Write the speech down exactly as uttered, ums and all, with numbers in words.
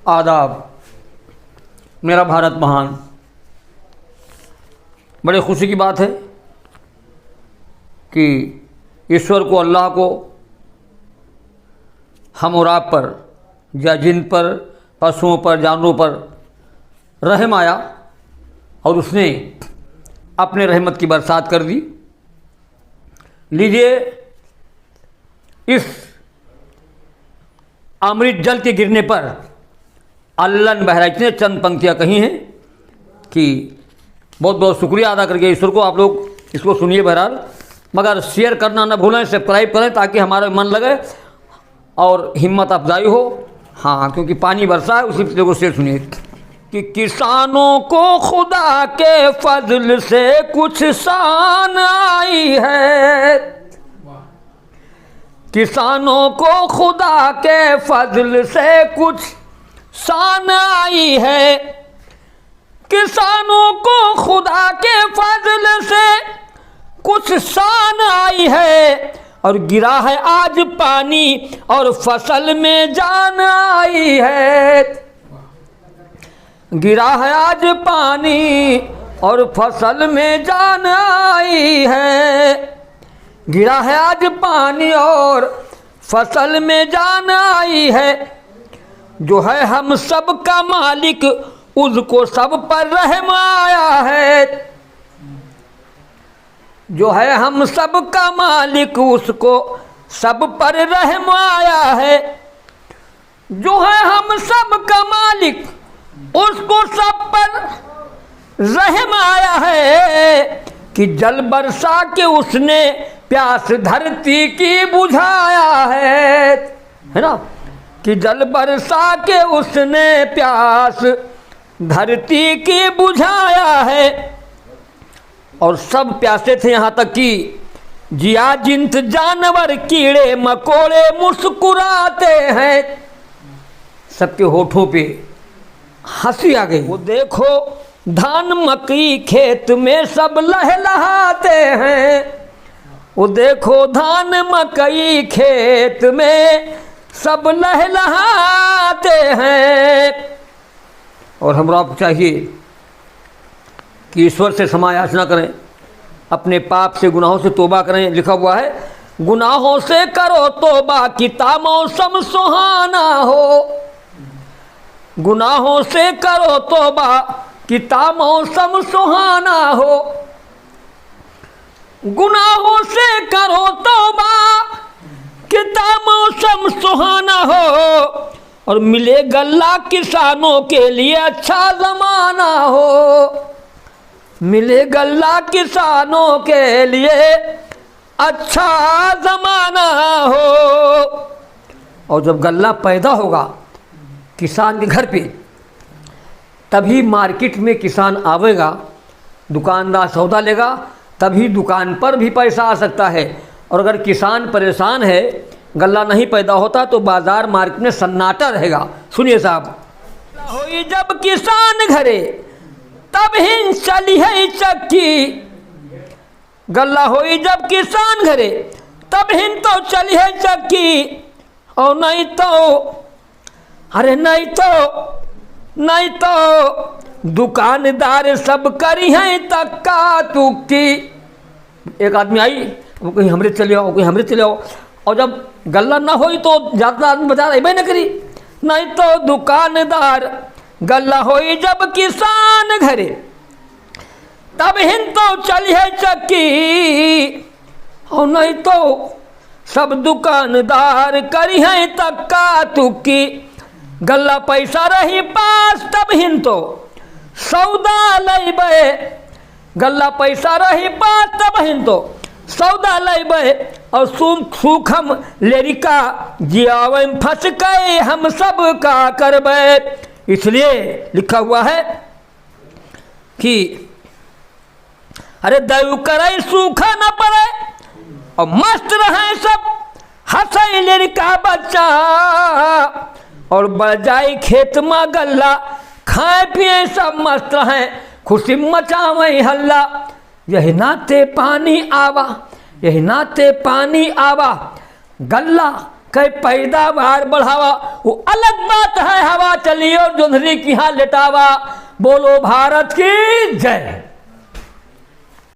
आदाब। मेरा भारत महान। बड़े खुशी की बात है कि ईश्वर को, अल्लाह को हम और आप पर, या जिन पर, पशुओं पर, जानवरों पर रहम आया और उसने अपने रहमत की बरसात कर दी। लीजिए, इस अमृत जल के गिरने पर अल्लन बहराइच ने चंद पंक्तियाँ कही हैं कि बहुत बहुत शुक्रिया अदा करके ईश्वर को। आप लोग इसको सुनिए बहरहाल, मगर share करना ना भूलें, subscribe करें ताकि हमारा मन लगे और हिम्मत अफजाई हो। हाँ, क्योंकि पानी बरसा है, उसी को share सुनिए कि किसानों को खुदा के फजल से कुछ शान आई है। किसानों को खुदा के फजल से कुछ शान आई है। किसानों को खुदा के फजल से कुछ शान आई है। और गिरा है आज पानी और फसल में जान आई है। गिरा है आज पानी और फसल में जान आई है। गिरा है आज पानी और फसल में जान आई है। जो है हम सब का मालिक, उसको सब पर रहम आया है। जो है हम सब का मालिक, उसको सब पर रहम आया है। जो है हम सब का मालिक, उसको सब पर रहम आया है कि जल बरसा के उसने प्यास धरती की बुझाया है, है ना? कि जल बरसा के उसने प्यास धरती की बुझाया है। और सब प्यासे थे, यहाँ तक कि जिया जिंत जानवर कीड़े मकोड़े मुस्कुराते हैं। सबके होठों पे हंसी आ गई। वो देखो धान मकई खेत में सब लहलहाते हैं। वो देखो धान मकई खेत में सब लहलहाते हैं। और हमरा आपको चाहिए कि ईश्वर से क्षमा याचना करें, अपने पाप से, गुनाहों से तौबा करें। लिखा हुआ है, "गुनाहों से करो तौबा, किता मौसम सुहाना हो। गुनाहों से करो तौबा, किता मौसम सुहाना हो। गुनाहों से करो तौबा, किता मौसम सुहाना हो।" और मिले गल्ला किसानों के लिए अच्छा जमाना हो, मिले गल्ला किसानों के लिए अच्छा जमाना हो। और जब गल्ला पैदा होगा किसान के घर पे, तभी मार्केट में किसान आवेगा, दुकानदार सौदा लेगा, तभी दुकान पर भी पैसा आ सकता है। और अगर किसान परेशान है, गल्ला नहीं पैदा होता, तो बाजार मार्केट में सन्नाटा रहेगा। सुनिए साहब। होई जब किसान घरे, तब हिन चली है चक्की। गल्ला होई जब किसान घरे, तब हिन तो चली है चक्की। और नहीं तो, अरे नहीं तो, नहीं तो दुकानदार सब करी हैं तक्का तुक्की। एक आदमी आई, वो कहीं हमरे चले आओ, कहीं हमरे चले आओ। और जब गल्ला ना होई तो ज्यादा आदमी बाजार अइबे न करी। नहीं तो दुकानदार, गल्ला होई जब किसान घरे, तब हिन तो चली है चक्की। और नहीं तो सब दुकानदार करी हैं तक्का तुक्की। गल्ला पैसा रही पास तब हिन तो सौदा लैबे। गल्ला पैसा रही पास तब हिन तो सौदा लैबे। और सूम-, सूखम लेरिका जियावे में फंस के हम सब का करबे। इसलिए लिखा हुआ है कि अरे दयु करे सूखा न पड़े, और मस्त रहे सब, हंसे लड़का बच्चा, और बढ़ जाए खेत मा गल्ला, खाए पिए सब मस्त रहे, खुशी मचावे हल्ला। यही नाते पानी आवा, यही नाते पानी आवा, गल्ला कहे पैदावार बढ़ावा, वो अलग बात है, हवा चली और जोंधरी की यहाँ लेटावा। बोलो भारत की जय।